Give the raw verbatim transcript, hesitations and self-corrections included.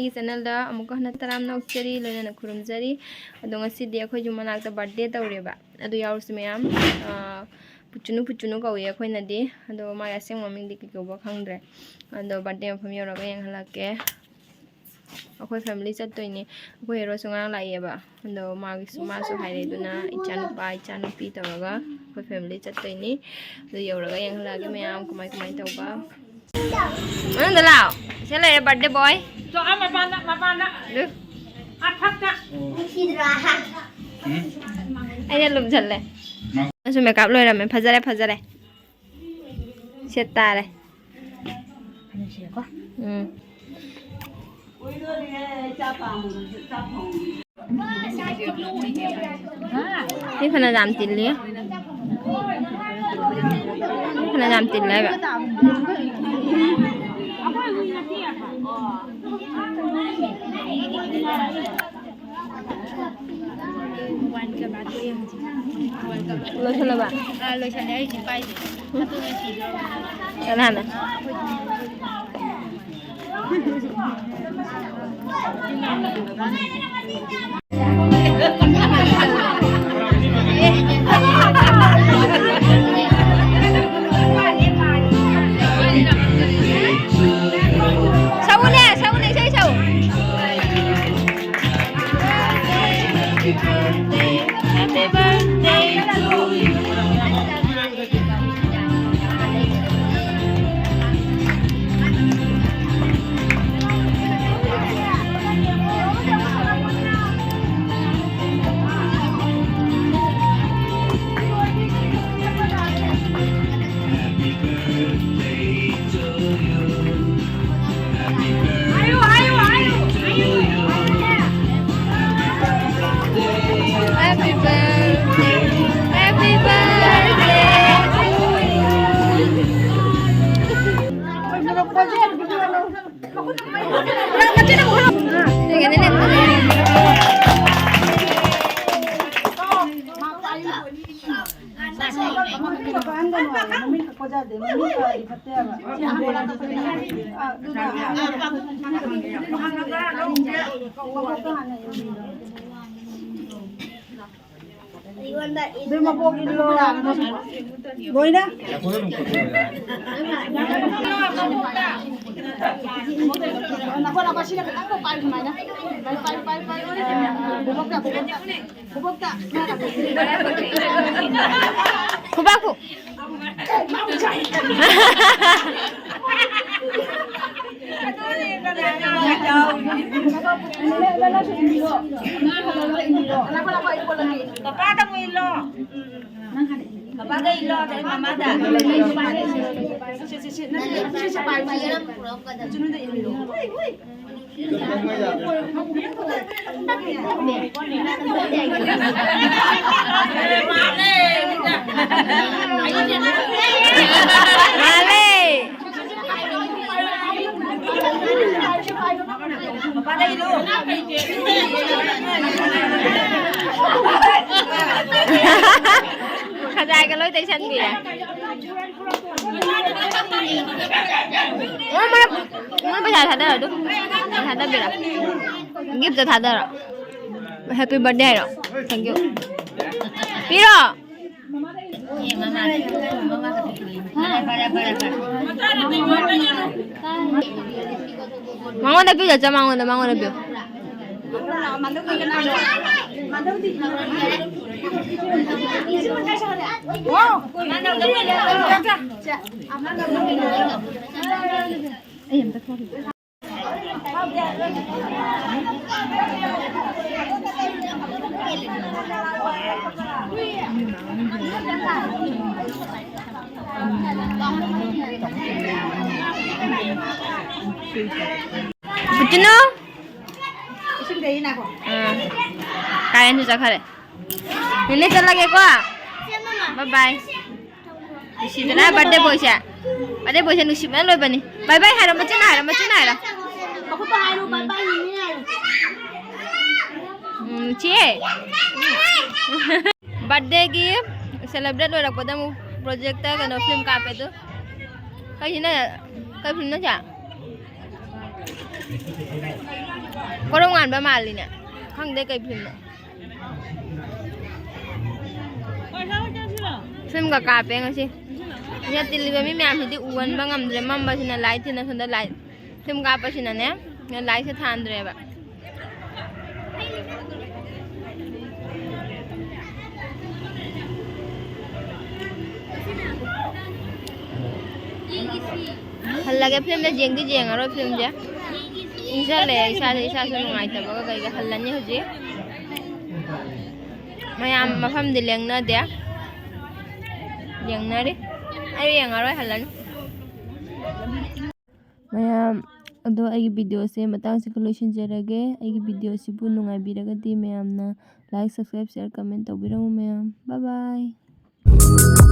ꯑꯩꯒꯤ ꯆꯦꯅꯦꯜꯗ ꯑꯃꯨꯛꯀ ꯍꯟꯅ ꯇꯔꯥꯝꯅ ꯑꯣꯛꯆꯔꯤ, ꯂꯣꯏꯅꯅ ꯈꯨꯔꯨꯝꯖꯔꯤ꯫ ꯑꯗꯣ ꯉꯁꯤꯗꯤ ꯑꯩꯈꯣꯏ ꯌꯨꯝ ꯃꯅꯥꯛꯇ ꯕꯥꯔꯗꯦ ꯇꯧꯔꯦꯕ꯫ ꯑꯗꯨ ꯌꯥꯎꯔꯨꯁꯤ ꯃꯌꯥꯝ꯫ ꯑꯥ, ꯄꯨꯆꯨꯅꯨ, ꯄꯨꯆꯨꯅꯨ ꯀꯧꯏ ꯑꯩꯈꯣꯏꯅꯗꯤ꯫ ꯑꯗꯣ ꯃꯥꯒꯤ ꯑꯁꯦꯡꯕ ꯃꯃꯤꯡꯗꯤ ꯀꯩ ꯀꯧꯕ ꯈꯪꯗ꯭ꯔꯦ꯫ ꯑꯗꯣ ꯕꯥꯔꯗꯦ ꯃꯐꯝ ꯌꯧꯔꯒ ꯌꯦꯡꯍꯜꯂꯛꯀꯦ꯫ ꯑꯩꯈꯣꯏ ꯐꯦꯃꯤꯂꯤ ꯆꯠꯇꯣꯏꯅꯦ꯫ ꯑꯩꯈꯣꯏ ꯍꯦꯔꯣꯁꯨ ꯉꯔꯥꯡ ꯂꯥꯛꯑꯦꯕ꯫ ꯑꯗꯣ ꯃꯥꯒꯤꯁꯨ, ꯃꯥꯁꯨ ꯍꯥꯏꯔꯦ꯫ ꯑꯗꯨꯅ ꯏꯆꯥꯅꯨꯄꯥ, ꯏꯆꯥꯅꯨꯄꯤ ꯇꯧꯔꯒ ꯑꯩꯈꯣꯏ ꯐꯦꯃꯤꯂꯤ ꯆꯠꯇꯣꯏꯅꯤ꯫ ꯑꯗꯨ ꯌꯧꯔꯒ ꯌꯦꯡꯍꯜꯂꯛꯑꯒꯦ ꯃꯌꯥꯝ ꯀꯃꯥꯏ ꯀꯃꯥꯏ ꯇꯧꯕ꯫ ꯃꯅꯨꯡꯗ ꯂꯥꯛꯑꯣ꯫ ꯁꯤꯗ ꯂꯩꯔꯦ ꯕꯥꯔꯗꯦ ꯕꯣꯏ꯫ ꯆꯣ, ꯑꯥ ꯃꯄꯥꯟꯗ, ꯃꯄꯥꯟꯗ꯫ ꯑꯗꯨ꯫ ꯑꯥ ꯐꯛꯇ꯫ ꯑꯩꯅ ꯂꯨꯝꯁꯜꯂꯦ꯫ ꯅꯪꯁꯨ ꯃꯦꯀꯞ ꯂꯣꯏꯔꯝꯃꯦ꯫ ꯐꯖꯔꯦ, ꯐꯖꯔꯦ꯫ ꯁꯦꯠ ꯇꯥꯔꯦ꯫ ꯎꯝ꯫ ꯃꯤ ꯐꯅ ꯌꯥꯝ ꯇꯤꯜꯂꯤ꯫ ꯃꯤ ꯐꯅ ꯌꯥꯝ ꯇꯤꯜꯂꯦ ꯍꯥꯏꯕ꯫ ꯂꯣꯏꯁꯜꯂꯕ? ꯑꯥ, ꯂꯣꯏꯁꯜꯂꯦ, ꯑꯩ ꯍꯧꯖꯤꯛ ꯄꯥꯏꯁꯦ꯫ ꯑꯗꯨꯅ ꯁꯤꯗꯣꯔꯕꯅꯦ꯫ ꯀꯅꯥꯅ? ꯁꯛꯎꯅꯦ, ꯁꯛꯎꯅꯦ, ꯏꯁꯩ ꯁꯛꯎ꯫ Happy birthday, happy birthday to you. ꯂꯣꯏꯅ꯫ ꯅꯈꯣꯏ ꯅꯈꯣꯏ ꯁꯤꯅ ꯈꯤꯇꯪ ꯄꯥꯏꯌꯨ ꯁꯨꯃꯥꯏꯅ꯫ ꯄꯥꯏꯌꯨ, ꯄꯥꯏꯌꯨ, ꯄꯥꯏꯌꯨ, ꯄꯥꯏꯌꯨ꯫ ꯕꯣꯕꯣꯛꯇ, ꯕꯣꯕꯣꯛꯇ꯫ ꯕꯣꯕꯣꯛꯇ꯫ ꯈꯨꯕꯥꯛ ꯈꯨ꯫ ꯄꯄꯥꯗ ꯑꯃꯨꯛ ꯏꯜꯂꯣ꯫ ꯄꯄꯥꯗ ꯏꯜꯂꯣ, ꯑꯗꯩ ꯃꯃꯥꯗ꯫ ꯁꯦ, ꯁꯦ, ꯁꯦ, ꯅꯠꯇꯦ, ꯁꯦ, ꯁꯦ, ꯄꯥꯏꯌꯨ, ꯁꯦ꯫ ꯆꯨꯅꯨꯗ ꯏꯜꯂꯣ꯫ ꯃꯥꯜꯂꯦ꯫ ꯈꯖꯥꯏꯒ ꯂꯣꯏ ꯇꯩꯁꯟꯕꯤꯔꯦ꯫ ꯃꯣꯏ ꯃꯔꯛ, ꯃꯣꯏ ꯄꯩꯁꯥ ꯊꯥꯗꯔꯣ ꯑꯗꯨꯝ꯫ ꯊꯥꯗꯕꯤꯔꯣ꯫ ꯒꯤꯐꯇ ꯊꯥꯗꯔꯣ꯫ Happy birthday ꯍꯥꯏꯔꯣ꯫ Thank you꯫ ꯄꯤꯔꯣ꯫ ꯃꯉꯣꯟꯗ ꯄꯤꯌꯨ, ꯆꯠ, ꯃꯉꯣꯟꯗ, ꯃꯉꯣꯟꯗ ꯄꯤꯌꯨ꯫ ꯕꯨꯆꯨꯅꯨ꯫ ꯏꯁꯤꯡꯗ ꯑꯩꯅ ꯀꯣ꯫ ꯎꯝ꯫ ꯀꯥꯔꯦꯟꯁꯨ ꯆꯠꯈ꯭ꯔꯦ꯫ ꯅꯦꯅꯦ ꯆꯠꯂꯒꯦꯀꯣ꯫ ꯕꯥꯏ ꯕꯥꯏ꯫ ꯅꯨꯡꯁꯤꯗꯅ birthday boyꯁꯦ꯫ Birthday boyꯁꯦ ꯅꯨꯡꯁꯤꯕꯅ ꯂꯣꯏꯕꯅꯤ꯫ ꯕꯥꯏ ꯕꯥꯏ ꯍꯥꯏꯔꯣ, ꯃꯆꯤꯟꯅ ꯍꯥꯏꯔꯣ, ꯃꯆꯤꯟꯅ ꯍꯥꯏꯔꯣ꯫ ꯃꯈꯨꯠꯇ ꯍꯥꯏꯔꯣ, ꯕꯥꯏ ꯕꯥꯏ ꯅꯦꯅꯦ ꯍꯥꯏꯔꯣ꯫ ꯎꯝ, ꯆꯦ꯫ Birthdayꯒꯤ Celebrate ꯂꯣꯏꯔꯛꯄꯗ ꯑꯃꯨꯛ projectꯇ ꯀꯩꯅꯣ film ꯀꯥꯞꯄꯦ ꯑꯗꯨ꯫ ꯀꯩꯁꯤꯅ, ꯀꯩ filmꯅꯣ ꯁꯦ? ꯀꯣꯔꯧ ꯉꯥꯟꯕ ꯃꯥꯜꯂꯤꯅꯦ꯫ ꯈꯪꯗꯦ ꯀꯩ filmꯅꯣ꯫ Filmꯒ ꯀꯥꯞꯄꯦ ꯉꯁꯤ꯫ ꯁꯤꯗ ꯇꯤꯜꯂꯤꯕ ꯃꯤ ꯃꯌꯥꯝꯁꯤꯗꯤ ꯎꯍꯟꯕ ꯉꯝꯗ꯭ꯔꯦ, ꯃꯝꯕꯁꯤꯅ light ꯊꯤꯟꯅ ꯁꯣꯝꯗ light, film ꯀꯥꯞꯄꯁꯤꯅꯅꯦ lightꯁꯦ ꯊꯥꯟꯗ꯭ꯔꯦꯕ꯫ ꯍꯜꯂꯒꯦ, filmꯁꯦ ꯌꯦꯡꯗꯤ ꯌꯦꯡꯉꯔꯣꯏ, filmꯁꯦ ꯏꯪꯁꯜꯂꯛꯑꯦ ꯏꯁꯥꯁꯦ, ꯏꯁꯥꯁꯨ ꯅꯨꯡꯉꯥꯏꯇꯕꯒ ꯀꯩꯒ꯫ ꯍꯜꯂꯅꯤ ꯍꯧꯖꯤꯛ꯫ ꯃꯌꯥꯝ ꯃꯐꯝꯗꯤ ꯂꯦꯡꯅꯗꯦ, ꯌꯦꯡꯅꯔꯤ꯫ ꯑꯩ ꯌꯦꯡꯉꯔꯣꯏ, ꯍꯜꯂꯅꯤ꯫ ꯃꯌꯥꯝ ꯑꯗꯣ ꯑꯩꯒꯤ videoꯁꯦ ꯃꯇꯥꯡꯁꯤꯒ ꯂꯣꯏꯁꯤꯟꯖꯔꯒꯦ꯫ ꯑꯩꯒꯤ videoꯁꯤꯕꯨ ꯅꯨꯡꯉꯥꯏꯕꯤꯔꯒꯗꯤ ꯃꯌꯥꯝꯅ like, subscribe, share, comment ꯇꯧꯕꯤꯔꯝꯃꯨ ꯃꯌꯥꯝ꯫ Bye bye꯫